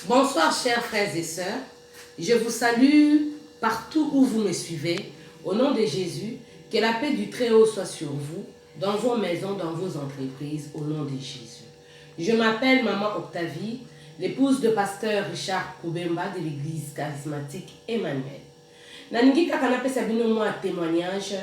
Bonsoir chers frères et sœurs, je vous salue partout où vous me suivez, au nom de Jésus, que la paix du Très-Haut soit sur vous, dans vos maisons, dans vos entreprises, au nom de Jésus. Je m'appelle Maman Octavie, l'épouse de pasteur Richard Koubemba de l'église charismatique Emmanuel. Nalingi kaka napesa bino mwa témoignage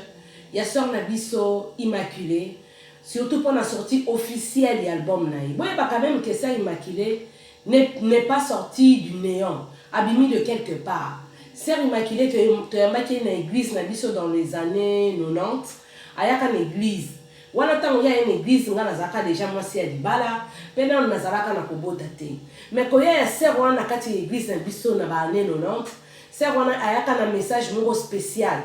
ya sœur na biso Immaculée, surtout pona sortie officielle ya album na ye. Boyeba quand même que sœur Immaculée n'est pas sortie du néant, abimi de quelque part. Sœur Immaculée toyambaki ye na église na biso dans les années 90, ayaka na église wana. Ntango ye aye na église, nga nazalaka déjà mwasi ya libala mpe nano nazalaka na kobota te. Mais koya ya sœur wana na kati ya église na biso na ba année 90, sœur wana ayaka na message moko spécial.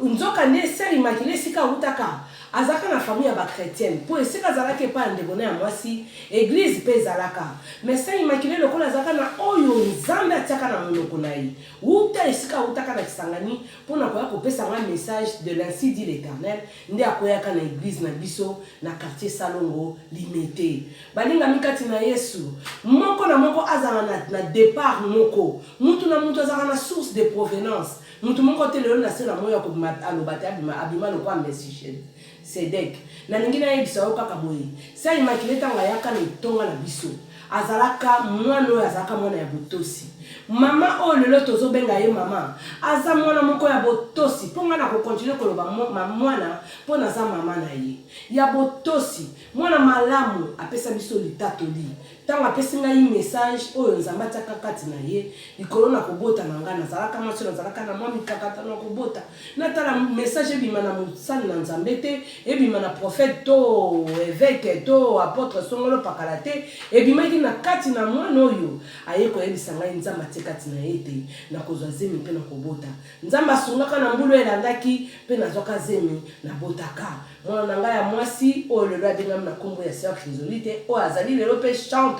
Nzoka nde sœur Immaculée, esika awutaka, azalaka na famille ya bachrétienne, mpo esika azalaki epai ya ndeko na ya mwasi, église mpe ezalaka. Mais sœur Immaculée, lokola azalaka na oyo Nzambe atiaka na monoko na ye, wuta esika awutaka na Kisangani mpona koya kopesa nga message de l'ainsi dit l'Éternel, nde akoyaka na église na biso na quartier Salongo, Limete. Balingami kati na Yesu, moko na moko azala na départ moko. Mutu na mutu azalaka na source de provenance. Mutu moko te lelo na se na moi ya kobima aloba te abima, abima lokola Melchisedek. Nalingi nayebisa yo kaka boye: sœur Immaculée, ntango ayaka na etonga na biso, azalaka mwana oyo azalaka mwana ya botosi. Mama oyo lelo tozobenga ye mama, aza mwana moko ya botosi, mpo ngai na kocontinuer koloba mwana mpo naza mama na ye ya botosi, mwana malamu. Apesa biso litatoli ntango apesi ngai message oyo Nzambe atiaka kati na ye likolo na kobota na ngai. Nazalaka mwasi oyo nazalaka na mwa mikakatano ya kobota. Natala message ebima na mosali na Nzambe te, ebima na prophète to évêque to apôtre songolo pakala te, ebimaki na kati na mwana oyo aye koyebisa ngai Nzambe atie kati na ye te nakozwa zemi mpe nakobota. Nzambe asungaka, na mbulu elandaki mpe nazwaka zemi, nabotaka mwana na ngai ya mwasi oyo lelo abengami na nkombo ya sœur Chrysolite, oyo azali lelo mpe chantre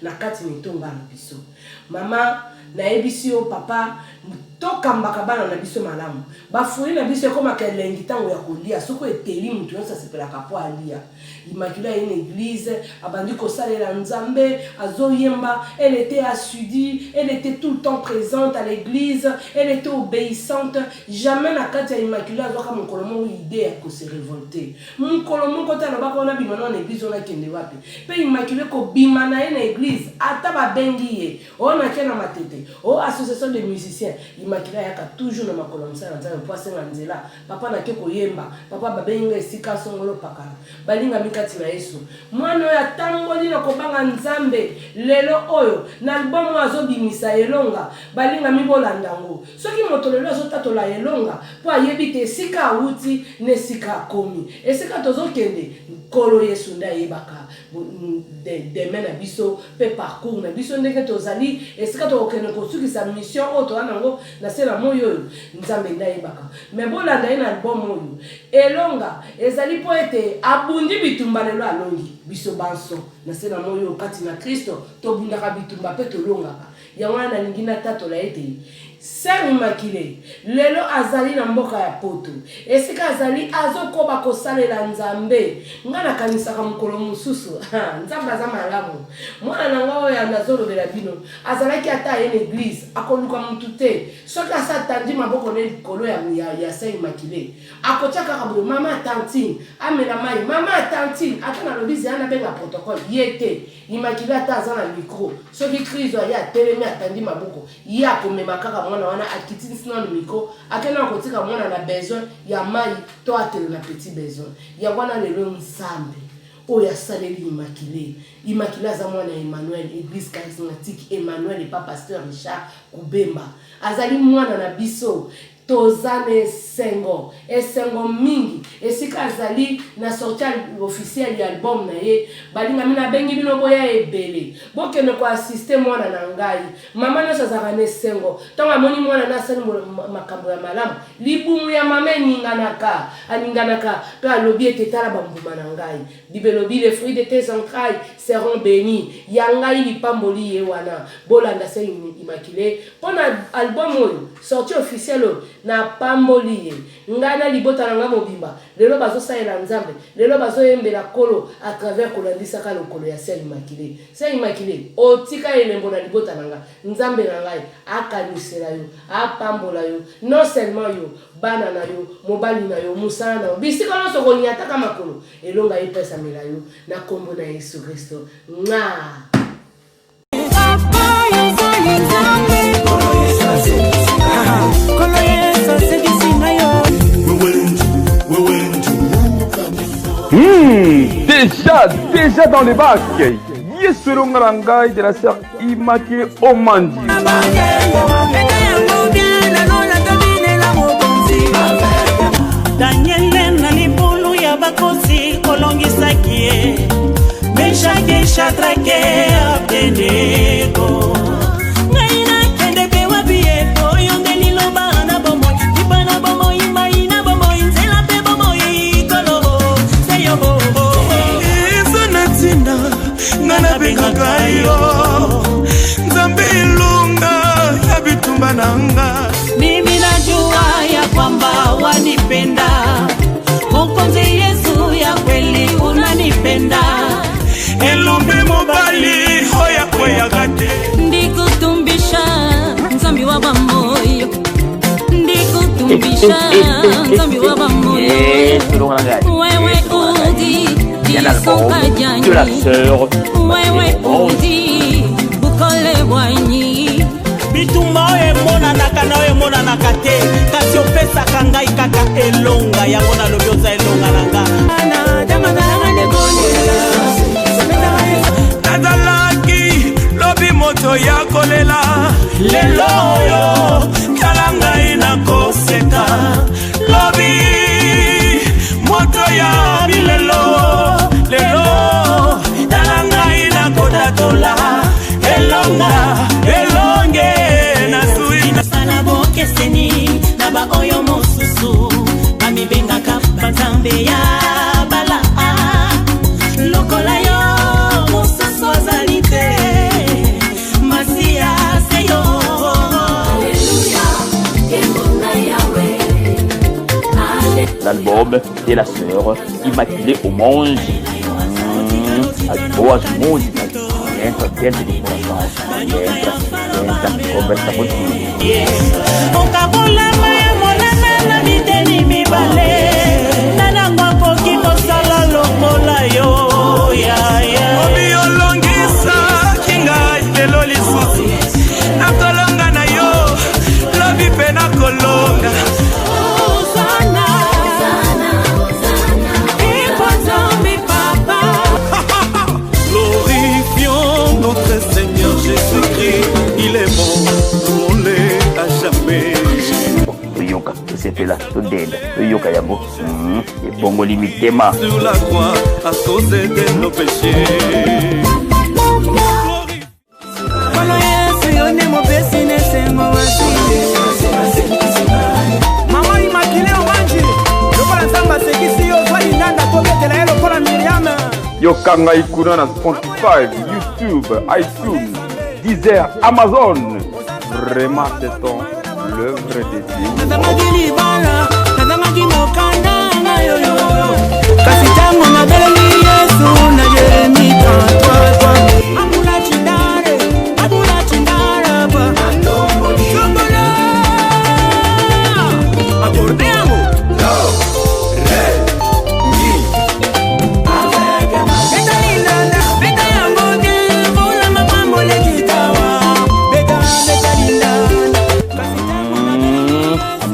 na kati na etonga na biso. Mama, nayebisi yo, papa, tokambaka bana na biso malamu. Bafruits na biso ekomaka elengi ntango ya kolia. Soki eteli, moto nyonso asepelaka mpo alia. Immaculée aye na église, abandi kosalela Nzambe, azoyemba. Elle était assidue, elle était tout le temps présente à l'église, elle était obéissante. Jamais na kati ya Immaculée azwaka mokolo moko idée ya kose révolter. Mokolo moko te alobaka wana bima na église wana, akende wapi. Mpe Immaculée, kobima na ye na église, ata babengi ye oyo nake na Matete o association de musiciens, Immaculée ayaka toujours na makolo ya mosala na Nzambe mpo asenga nzela: "Papa, nake koyemba, papa, babengi nga esika songolo pakala." Balingami kati na Yesu, mwana oyo atamboli na kobanga Nzambe. Lelo oyo na album oyo azobimisa, Elonga, balingami, bolanda yango. Soki moto lelo azotatola elonga, mpo ayebi te esika awuti na esika akomi, esika tozokende, Nkolo Yesu nde ayebaka demain na biso mpe parcours na biso, ndenge tozali, esika tokokende kosukisa mission oyo toza nango na se na moi oyo, Nzambe nde ayebaka. Mais bolanda ye na album oyo Elonga, ezali mpo ete abundi bitumba, lelo alongi. Biso banso na se na moi oyo kati na Kristo tobundaka bitumba mpe tolongaka. Yango wana nalingi natatola ete sœur Immaculée lelo azali na mboka ya Poto. Esika azali, azokoba kosalela Nzambe. Ngai nakanisaka mokolo mosusu, Nzambe aza malamu. Mwana na ngai oyo nazolobela bino azalaki, ata aye na église, akoluka motu te. Soki asa atandi maboko na likolo ya sœur Immaculée, akotia kaka boye: "Mama, tantine, amela mai, mama, tantine." Ata nalobi zeya, nabenga protocole, ye te. Immaculée, ata aza na micro, soki crise aye, atelemi, atandi maboko, ye akomema kaka mwana wana, akitisi nano micro, akende na kotika mwana na besoin ya mai to atele na petit besoin. Yango wana lelo Nzambe oyo asaleli Immaculée. Immaculée aza mwana ya Emmanuel, église charismatique Emmanuel epa pasteur Richard Kubemba. Azali mwana na biso, toza na esengo, esengo mingi esika azali na sortie officielle ya album na ye. Balingami, nabengi bino, boya ebele, bokende koassister mwana na ngai. Mama nyonso azalaka na esengo ntango amoni mwana na asali makambo ya malamu. Libumu ya mama eninganaka, aninganaka mpe alobi ete: "Tala bambuma na ngai." Bible elobi: "Les fruits de tes entrailles seront bénis." Ya ngai lipamboli ye wana. Bolanda sœur Immaculée mpo na album oyo, sortie officielle oyo. Napamboli ye. Ngai na libota na ngai mobimba, lelo bazosalela Nzambe, lelo bazoyembela Nkolo à travers kolandisaka lokolo ya Sœur Immaculée. Sœur Immaculée, otika elembo na libota na nga. Nzambe na ngai akanisela yo, apambola yo, non seulement yo, bana na yo, mobali na yo, mosala na yo, bisika nionso okoniataka makolo, elonga epesamela yo na kombo na Yesu Christo. Mwaa! Déjà, déjà dans les bacs. Yesu elonga na ngai de la sœur Immaculée Omandi. Daniele na libulu ya bakosi olongisaki ye Meshake Shadrake Abednego ngai nakende mpe wapi ye oyo nde liloba na bomoi lipa na bomoi mai na bomoi nzela mpe bomoi kolo se yo Eza na ntina nga nabengaka yo Nzambe elonga ya bitumba na nga. Mimi najua ya kwamba wanipenda Mokonzi Yesu ya kweli unanipenda Elombe mobali oyo akweyaka te. Ndikutumbisha Nzambi wa bamoyo, ndikutumbisha Nzambi wa bamoyo. Wewe udi Il y a l'album disoka de la dyanyi, sœur wewe udi bukole bwanyi. Bitumba oyo emonanaka na oyo emonanaka te, kasi opesaka ngai kaka elonga yango nalobi oza elonga na nga. Nazalaki lobi moto ya kolela, lelo oyo tala ngai nakoseka. Lobi moto ya bilelo, lelo tala ngai nakotatola elonga elonge nazwi. Nasala bokeseni na baoyo mosusu bamibengaka banzambe ya bala, lokola yo mosusu azali te, Masiya se yo. L'album de la sœur Immaculée Omange. As boas músicas entra dentro do coração, entra, entra, conversa contigo. Okabolama ya monana na biteni mibale, nanango akoki kosala lokola yo ya ya. Obi olongisaki ngai lelo lisusu nakolonga na yo lobi mpe nakolonga. Hosanna, epa Nzambe Papa. Glorifions notre Seigneur Jésus-Christ, il est bon, louons-le à jamais. Toyoka, tosepela, todenda, toyoka yango. Ebongoli mitema. Sur la croix à cause de nos péchés. Nkolo Yesu yo nde mopesi n'esengo wasile. Mama Immaculée Omanji, lokola Nzambe asekisi yo, zwa lindanda tobetela ye lokola Miriam. Yoka ngai kuna na Spotify, YouTube, iTunes, Deezer, Amazon. Vraiment, c'est ton l'œuvre de Dieu. Nazangaki libala, nazangaki mokanda na yoyo, kasi ntango nabeleli Yesu na Jeremi 33 amula chindare abula chindara pa tombola akorde yango. Beta lindanda, beta yango te, mpona mapambo lekitawa. Beta, beta lindanda, kasi ntango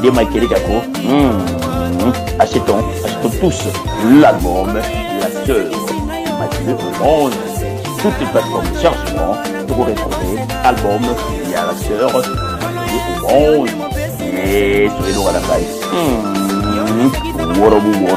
Nde Michael Kako. Achetons, achetons tous l'album La Sœur Immaculée Omange. Toutes les plateformes de chargement pour retrouver album ya La Sœur Immaculée Omange. Et sur les lois à la. Worobu woro.